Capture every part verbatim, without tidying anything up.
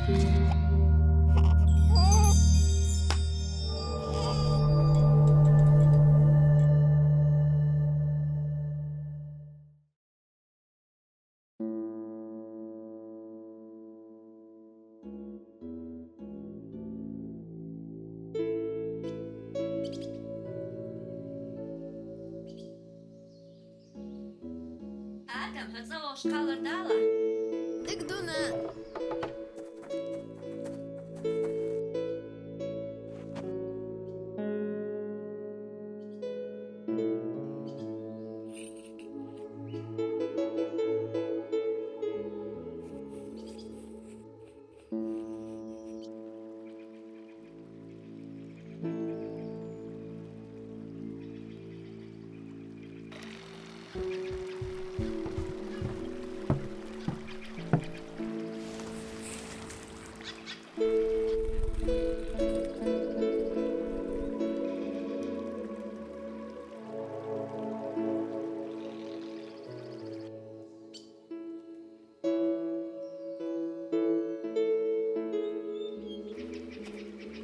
Адам, хьо цӀа вахаш кхаллар дала? Дика ду, нана.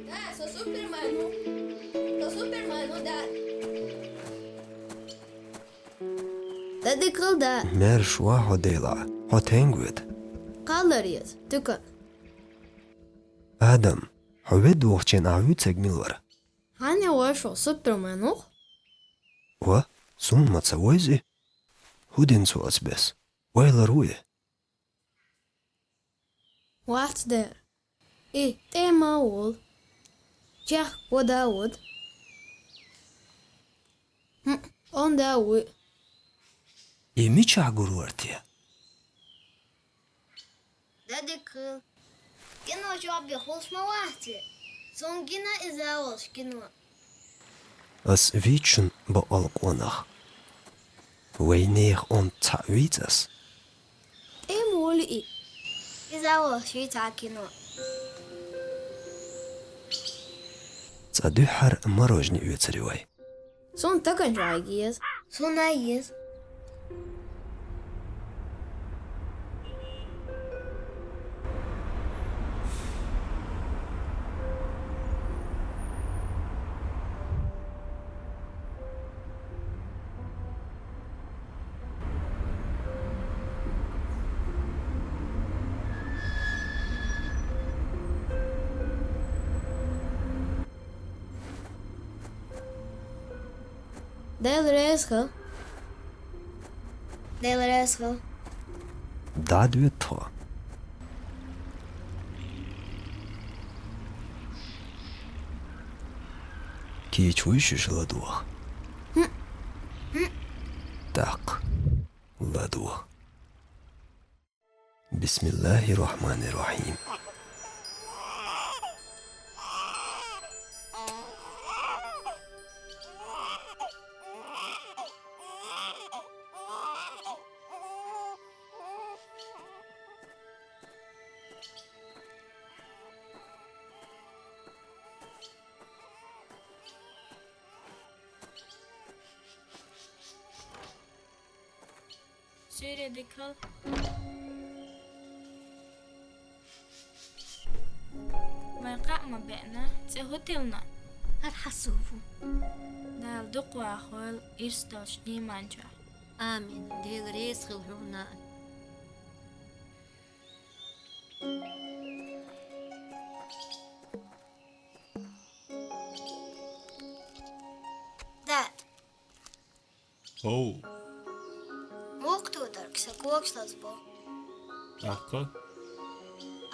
Да, со Супермен ву. Со Супермен ву, да. Дадикал, да. Маьрша ва хьо, Дела, хьо тенга вета? Кхаллар еза, туька. Адам, хьо ведда вахача хана вуьйцург мила вара? Хьан я вайшо Супермен ву-кх? Ва, суна ма ца вайза и. ХӀу дина цо ас бесса? Вайлар ву и? Вац дера. И тӀе ма волу. Чехка вода вода. ХӀм, онда вуй. И мичахь гур вара те? Дадикал. Кино чохь бен хуьлуш ма вац те? Суна гина иза а волуш кино. Ас вийцчун бакъал къонах. Вайнех онда цхьаъ вийца ас? ТӀе ма волу и. Иза а волуш вийца кино. Цкъа дуьххьара мороженое оьцур ю вай. Суна стаканчохь Ӏайга еза. Суна а еза. Дела реза хуьлда. Дела реза хуьлда. ДӀадоьду тхо. Кийча вуй шуьша ладогӀа. ТӀаккха ладогӀа. بسم الله الرحمن الرحيم. Суьйре дика хуьлда. Вайн кхаъ ма беана, цӀе хӀун тиллина? ХӀара хьан сув ву? Дала дукха вахавойла ирс долуш ийманчохь. Амин. Дела реза хуьлда хьуна. Дад. Оу. Муха тутарг сан когаш лазабо? ТӀаккха?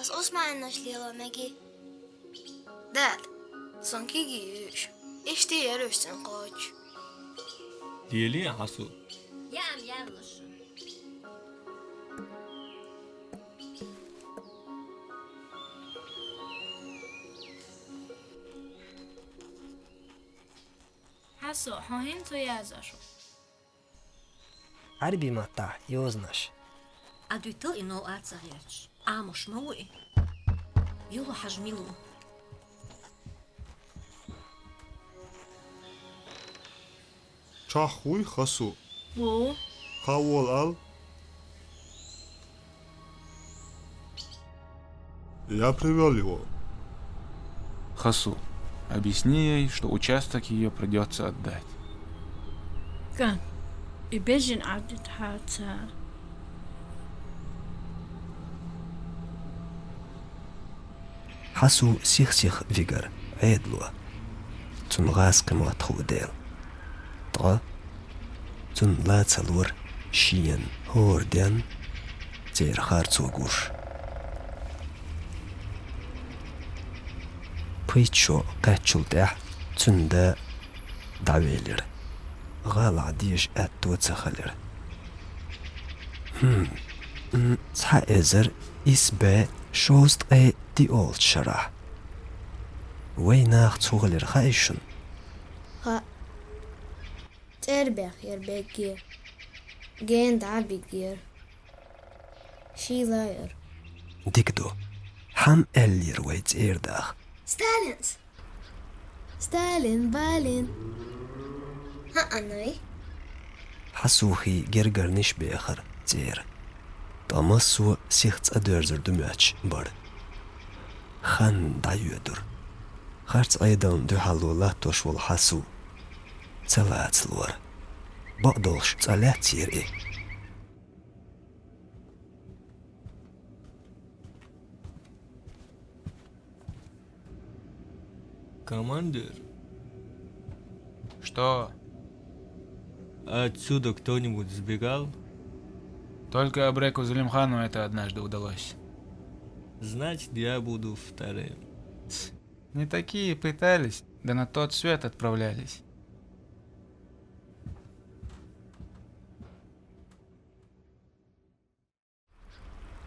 Ас Усманаш лело мегий? Дад, сан кегий юьйш. Иштта яра уьш цуьнан кхочуш. Лелий хьан сув? Яам яьлла шу. Хьан сув, хьо хӀинца язъеш ву? Ӏаьрбийн маттахь йозанаш. Ӏадуьтал и новкъа ца гӀерташ. Ӏамош ма ву и. Йо, хьажа мила ву? Чохь вуй хьан сув? Ву. Кхаввала ал. Я привёл его. Хасу, объясни ей, что участок её придётся отдать. Кан, и бежин абдит хаца. Хьасу сих-сих вигар Ӏедало. Цунна гӀазкхи мотт хуу дела. Ткъа цунна ла ца лора шен хӀора денна цӀера харцо гуш. Пхийтта шо кхаьччул тӀаьхьа цуьнан да дӀавелира. ГӀалахь деза аьтто ца хилира. ХӀм, м, цхьа эзар исс бӀе шовзткъе диъолчу шарахь. Вайн нах цу хилира хаьий шуна? Хаьа. ЦӀера бехъера бегге. Гена дӀа а биггера. Шийла яра. Дика ду. ХӀама аьллера вай цӀера даха. Сталинс! Сталин, Балин. ХӀаъ, Ӏаной. Хьасухий гергарниш бехара цӀера. Ткъа массо а сиха цӀа доьрзур ду моьттуш бара. Хан дӀайоьдура. Харц Ӏедална дуьхьало латтош волу Хьасу ца лаца лора. Бакъдолуш цӀа лаьцнера и. Командир? Что? Отсюда кто-нибудь сбегал? Только Абреку Зулимхану это однажды удалось. Значит, я буду вторым. Не такие пытались, да на тот свет отправлялись.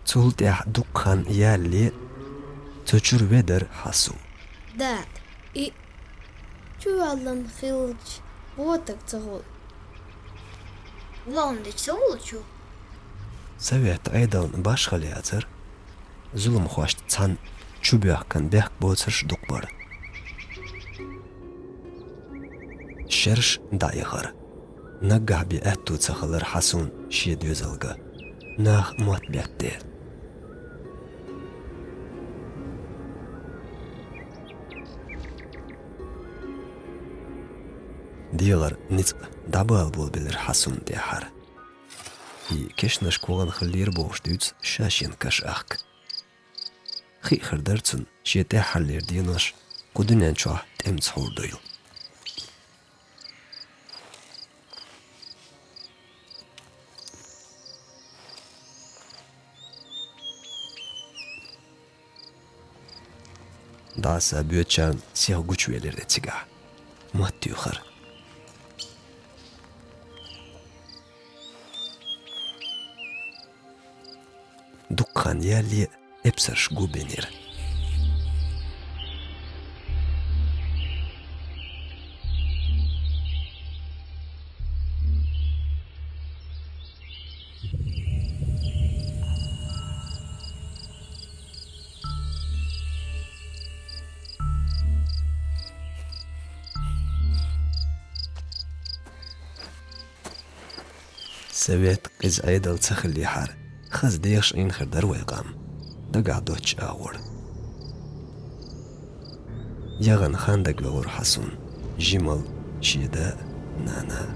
Цул тӀаьхьа дуккха хан ялале а, цу чуьра ведара Хьасу. Дада, и чуваллан хилча, вотаг ца хуьлу. Лондич ца хуьлу чу? Совет Ӏедална башхалла яцара, зуламхошца цхьаьна чубоьхкан бехк боцурш дукха бара. Шераш дӀаихара. Наггахь бен аьтту ца хилира Хьасун шен доьзалга, наха мотт бетта. ДегӀара ницкъ дӀабала болабелира Хьасун тӀаьххьара. И кешнаш когӀан хиллера бохуш дуьйцу ша шен каш ахка. Хи а хир дара цунна шен тӀаьххьарлера денош кху дуьнен чохь тӀемца хьур дуйла. ДӀаса боьдучарна сиха гучувелира цигахь. Мотт туьйхира. Дуккха хан ялале а эпсарш гу бинера. Совет къиза Ӏедал ца хиллехьара, хаза дехаш Ӏийна хир дара вай къам. Дагахь доцчу агӀор. ЯгӀан хан дагавелира Хьасун, жималла шен да а, нана а.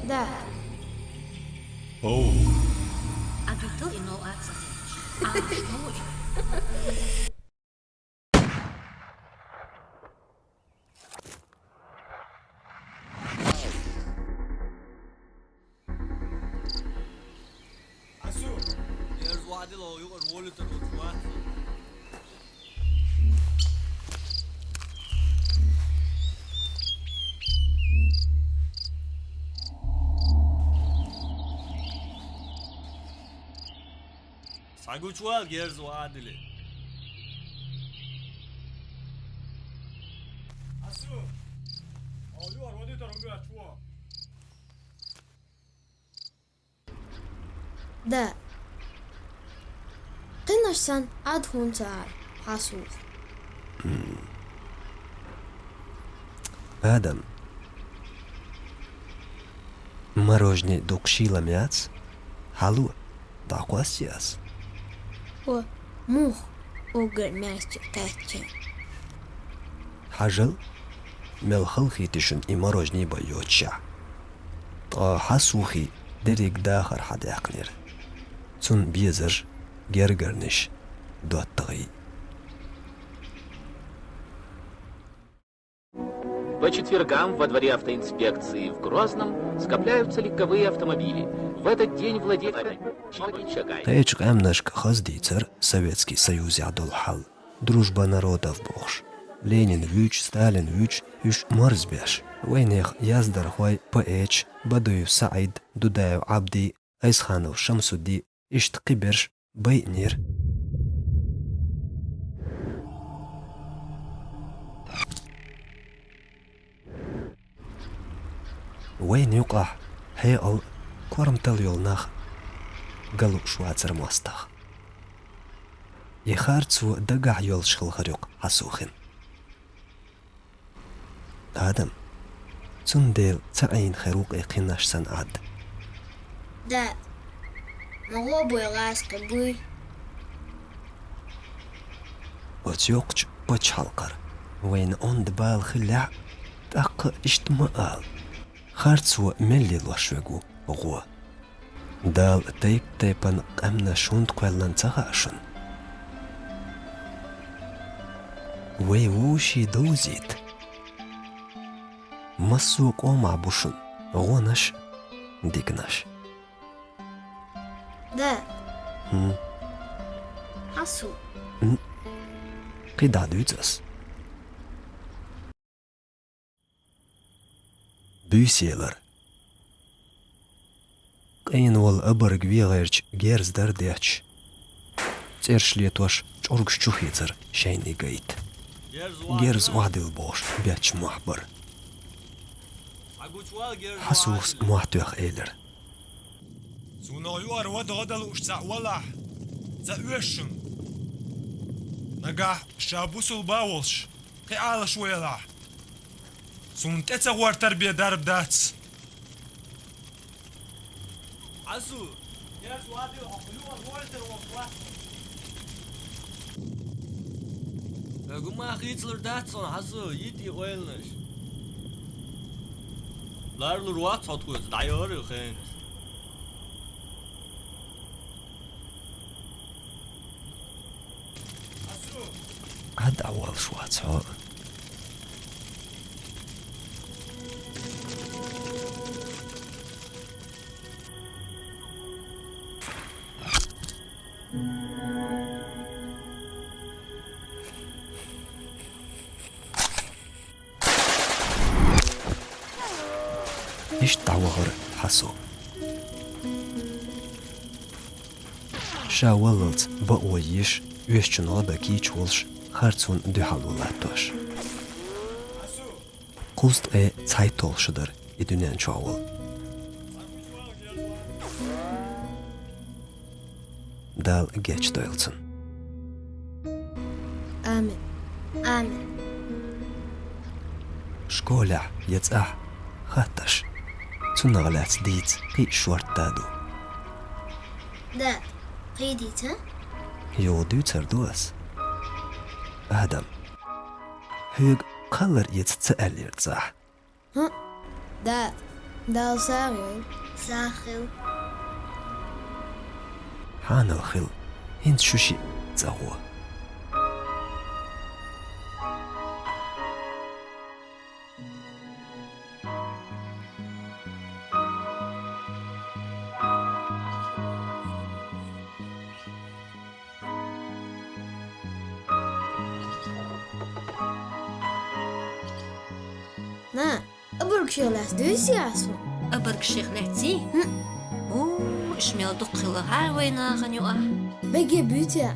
Да. Оу. А дуьтал и нову ацахь. А, ой. Асу! Ерза ваьдда ло, юкъара волуьйтур ву вац. Схьагучувала герза ваьддале. Асу! Олю арвадитар умбиач ву. Да. Кхинаш сан Ӏад хӀунца ара, Хьасу. Адам. Мороженое дукха шийла ма яц. Хьало, дӀакхоссий аз? О, муха уггар маьждиг кхаьчча? Хьажал, мел халахетий шуна и мороженое бан йоцуш. Ткъа Хьасухий дерриг дахар хьадаьккхинера. Цунна безарш, гергарниш, доттагӀий. По четвергам во дворе автоинспекции в Грозном скопляются легковые автомобили. В этот день владельцы... Кхечу къаьмнашка хаза дийцар Советский Союзехь долу хьал. Дружба народов бохуш. Ленин вуьйцу, Сталин вуьйцу, уьш марзбеш. Вайнехан яздархой, поэташ Бадуев СаӀид, Дудаев Ӏабди, Айсханов Шамсудди, иштта кхиберш байинера. Вайна юкъахь хьекъал, корматалла йолу нах ган лууш вацара мостагӀа. И харцо дагахь йолуш хилла хир ю-кх Хьасухин. Адам, цундела ца Ӏийна хир ву-кх и кхин нах санна Ӏад. Да, ма гӀо буй, гӀазкхи буй. Оцу йоккхачу пачхьалкхара вайна онда бала хиллехь а, тӀаккха иштта ма ала. Харцо мел лелош верг ву гӀо. Дала тайп-тайпана къаьмнаш хӀунда кхоьллина ца хаьа шуна? Вай вовшийн довзийта. Массо а къомахь бу шуна гӀонаш а, диканаш а. Да. ХӀун? Хьасу. М. КхидӀа дуьйцу ас. Буьйса ялар. Къена волу обарг вен гӀерташ герз дара детташ. ЦӀераш летош чӀургаш чу хецара шайна и гайта. Герз охьадилла бохуш бетташ мохь бара. Хьасус мохь тоьхна элира: «Суна юкъара вада гӀо дан лууш цхьаъ валахь, ца оьшу шуна. Нагахь ша бусулба волуш, кхин Ӏалашо ялахь, суна тӀе ца гӀортар бен дарба дац». Хьасу! Хьо гума хийцалур дац хьуна, Хьасу, йита и ойланаш. Ларлур вац хьо тхоьца, дӀайора хенаш. Ӏад а волуш вац хьо. Иштта дӀавахара Хьасу. Ша валлалц бакъо еш, оьшучун гӀо дан кийча волуш, харцонна дуьхьало латтош. Кхузткъе цхьайтталгӀа шу дара и дуьнен чохь волу. Дала гечдойла цунна. Амин. Амин. Школехь я цӀахь хаттарш. Цунах лаьцна дийца кхин а шортта ду. Да, кхин дийца? Юха дуьйцур ду ас. Адам, хьоьга кхаллар эца ца аьллера цӀахь? ХӀун? Да, Дала сагӀа йойла. СагӀа хила. Хьанал хила, хӀинца шу шиъ цӀа гӀо. На, обаргашех лаьцна дуьйций ас хьуна? Обаргашех лаьцний? ХӀун? О, уьш мел дукха хилла хьара вайн нахана юкъахь. Меге буьйций?